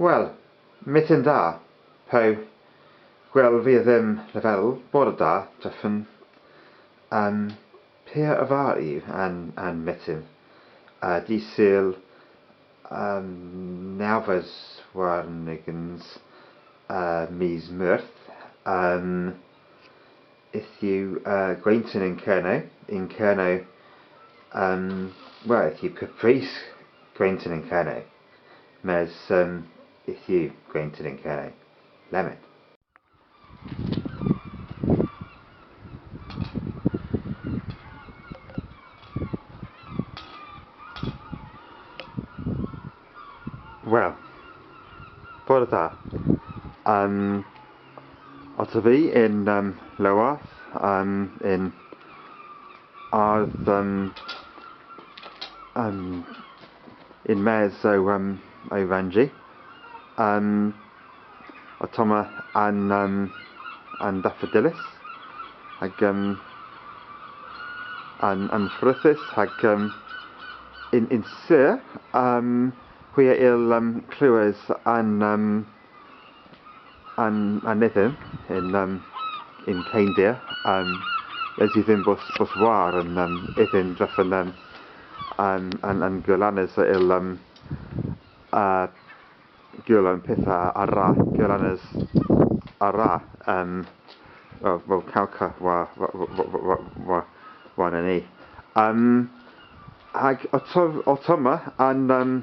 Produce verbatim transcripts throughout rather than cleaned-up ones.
Wel, myttin da, po gwell via dhymm leverel, bore da, drefen, um, pur a var yw an, an myttin. Uh, dy' Sul, um, nawves warn ugens, uh, mis Meurth, um, yth yw, uh, gwenton yn Kernow, yn Kernow, um, wel, yth yw pupprys gwenton yn Kernow, mes, um, yth yw gwenton yn Kernow lemmyn. Wel, bore da. Um, otta vy yn, um, lowarth, um, yn ardh, um, um, yn-mes ow, um, ow ranji. Um, ottomma an, um, an daffodilys, hag, um, an, an frithys, hag, um, yn, yn sur, um, hwi a yll, um, klewes an, um, an, an ydhyn yn, um, yn keyndir, um, res yw dhymm bos, bos war an, um, ydhyn drefen, um, an, an, an gulanes a yll, um, uh, gul an pyth a, a wra, gulanes a wra, um, wel, wel, kewka war, war, war, war, war, war, war an ni. Um, hag otto-, ottomma an, um,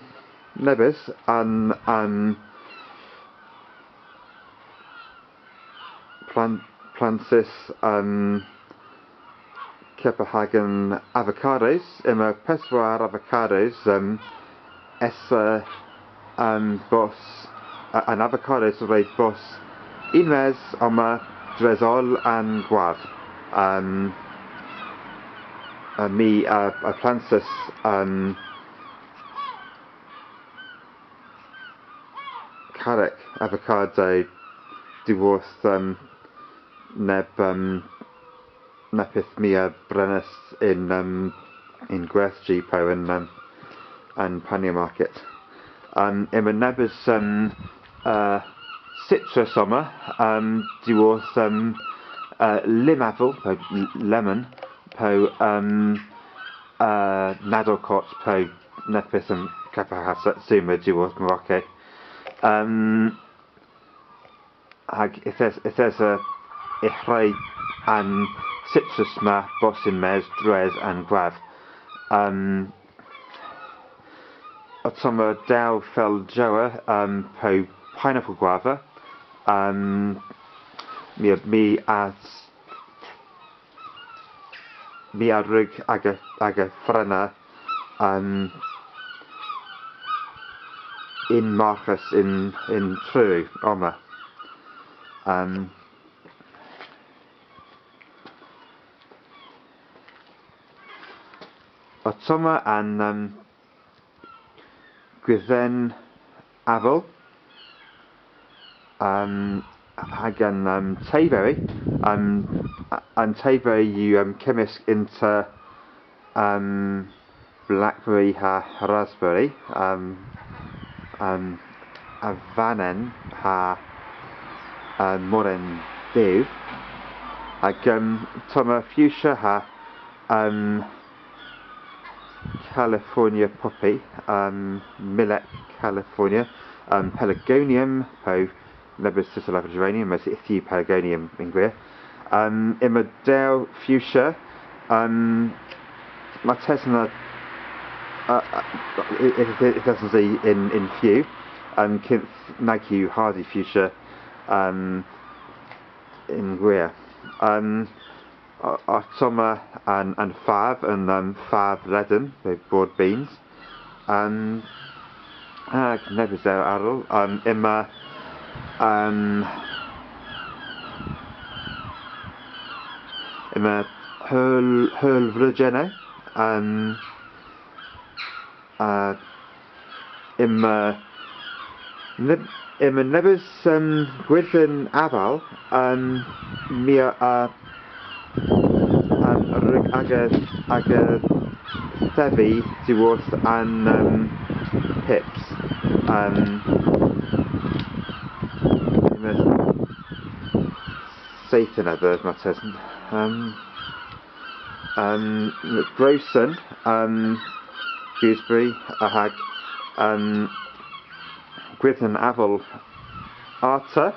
nebes an, um, plan-, plansow, um, kepar hag an avocados, yma peswar avocados, um, esa, um, bos, a-, an avocados re bos yn-mes omma dres oll an gwav. Um, ha my a, a plansow, um, karrek avocado dhyworth, um, neb, um, neppyth my a brenas yn, um, yn gwerthji po yn, um, an paniow market. Um, yma nebes, um, uh, citrus omma, um, dhyworth, um, uh, lymmaval, po l-, lemon, po, um, uh, nadorkot, po neppyth, um, kepar ha Satsuma dhyworth Morocco. Um, hag yth es-, yth esa, uh, y hwra an citrus ma bos yn-mes dres an gwav. Um, ottomma dew fel jowa, um, po pineapple gwava. Um, my a, my a s-, my a wrug aga, aga frena, um, yn marghas yn, yn Truru omma. Um, ottomma an, um, gwydhen aval, um, hag an, um, teyveri, um, a-, an teyveri yw, um, kemmysk ynter, um, blackberry ha raspberry, um, um, avanen ha, um, moren dhu, hag, um, ottomma fuchsia ha, um, California poppy, um, Millet California, um, pelargonium, po nebes sisel avel geranium, mes yth yw pelargonium yn gwir. Um, yma dew fuchsia, um, martesen a, a, a, y-, y-, y-, yth esens i yn, yn few, um, kynth nag yw hardhi fuchsia, um, yn gwir. Um, o-, ottomma an, an fav, an, um, fav ledan, the broad beans. Um, hag nebes dew arall, um, yma, um, yma heul, heulvredhennow, um, uh, yma neb-, yma nebes, um, gwydhen aval, um, my a, um, a wrug aga, aga thevi dhyworth an, um, pips. Um, Seythen a dheuth martesen. Um, um, Grayson, um, gooseberry, a hag, um, gwydhen aval arta,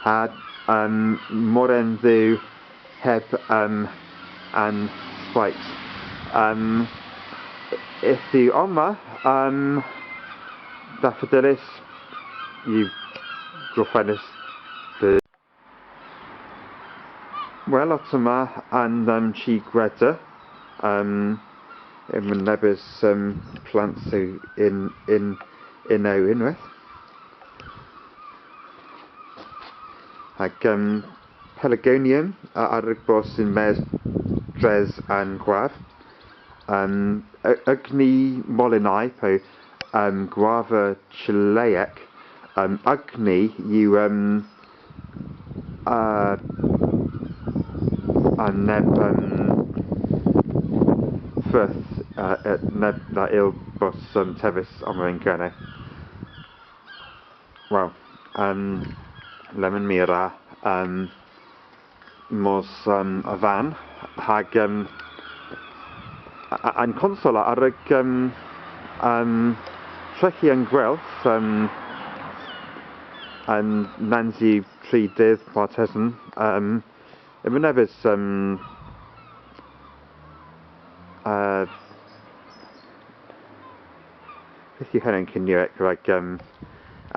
ha, um, moren dhu heb, um, an spikes. Um, yth yw omma, um, daffodilys, yw gorfennys dhe Wel, otta ma an, um, chi gweder, um, yma nebes, um, plants yn, yn, ynno ynwedh. Hag, um, pelargonium a, a wrug bos yn-mes dres an gwav. Um, y-, ugni molynai po, um, gwava Chileyek, um, ugni yw, um, uh, a neb, um, furth, uh, uh, neb na yll bos, um, tevys omma yn Kernow. Wel, um, lemmyn my a wra, um, mos, um, a-vann, hag, um, a-, a-, an konsel a wrug, um, um, treghi an gwelth, um, an nans yw tri dydh martesen, um, yma nebes, um, uh, pyth yw henna yn Kernewek rag, um,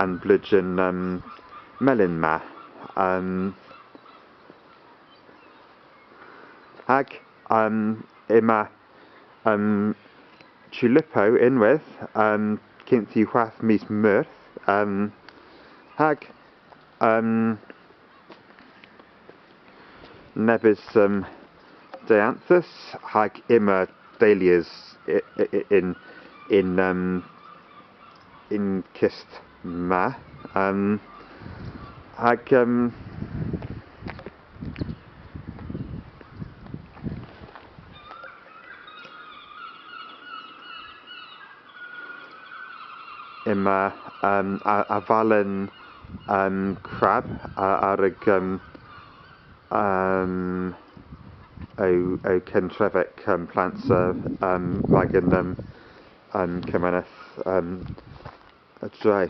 an bleujen, um, melyn ma. Um, hag, um, yma, um, tulipow ynwedh, um, kynth yw hwath mis Meurth, um, hag, um, nebes, um, dianthus, hag yma dahlias i-, i-, i-, yn, yn, um, yn kist ma. Um, hag, um, yma, um, a, avalen, um, krab, a, a wrug, um, um, ow, ow kentrevek, um, plantsa, um, rag an, um, um, kemeneth, um, a dre.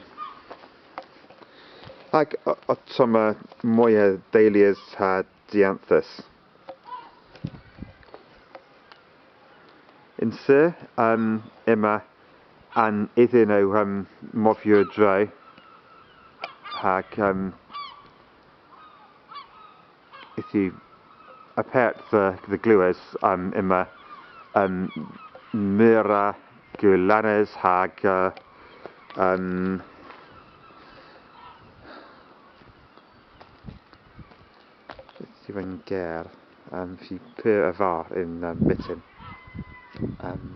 Hag o-, otta ma moy a dahlias ha dianthus. Yn sur, um, yma an ydhyn ow, um, movya a-dro, hag, um, yth yw apert dhe, dhe glewes, um, yma, um, meur a gulanes hag, uh, um, beth yw an ger, um, yth yw pur a-varr yn, um, myttin. Um,